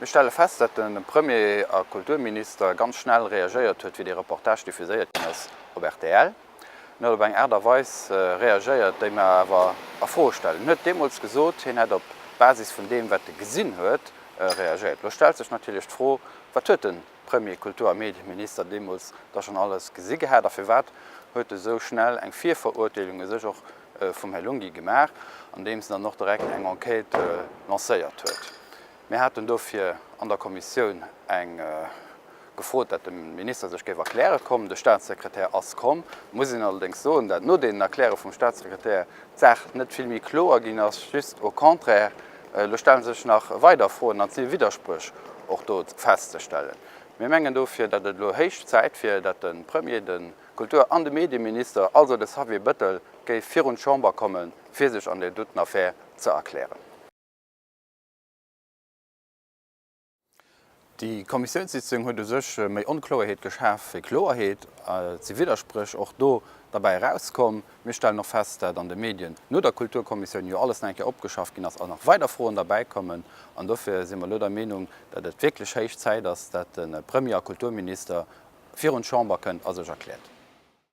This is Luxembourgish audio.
Mir stelle fest, dat de Premier a Kulturminister ganz schnell reagéiert huet, wéi dee Reportage diffuséiert ginn ass op rtl. En huet op eng Aart a Weis reagéiert, déi mer awer a Fro stellen. En huet deemools gesot, hien hätt op Basis vun deem, wat e gesinn huet, reagéiert. Elo stellt sech natierlech d'Fro, Wat huet de Premier, Kultur a Medieminister deemools da schonn alles gesi gehat a firwat huet e sou schnell eng Virverurteelung u sech och vum Här Lunghi gemaach, andeems en dann och direkt eng Enquête lancéiert huet? Mir haten dofir an der Kommissioun eng gefrot, dat de Minister sech géif erkläre kommen. De Statssekretär ass komm. Et muss een allerdéngs soen, dat no deenen Erkläre vum Statssekretär d'Saach net vill méi kloer ginn ass, just au contraire, elo stelle sech nach weider Froen an et si Widderspréch och do festzestellen. Mir mengen dofir, dat et elo héich Zäit wier, dat de Premier, de Kultur an de Medieminister, also de Xavier Bettel, géif virun d'Chamber kommen, fir sech an där doten Affär ze erklären. Déi Kommissiounssitzung huet u sech méi Onkloerheet geschaf wéi Kloerheet. Et si Widderspréch och do derbäi erauskomm. Mir stellen och fest, dat an de Medien no der Kulturkommissioun jo alles nach eng Kéier opgeschafft ginn ass an nach weider Froen derbäikommen. An dofir si mer elo der Meenung, dat et wierklech héich Zäit ass, dat de Premier a Kulturminister virun d'Chamber kënnt a sech erkläert.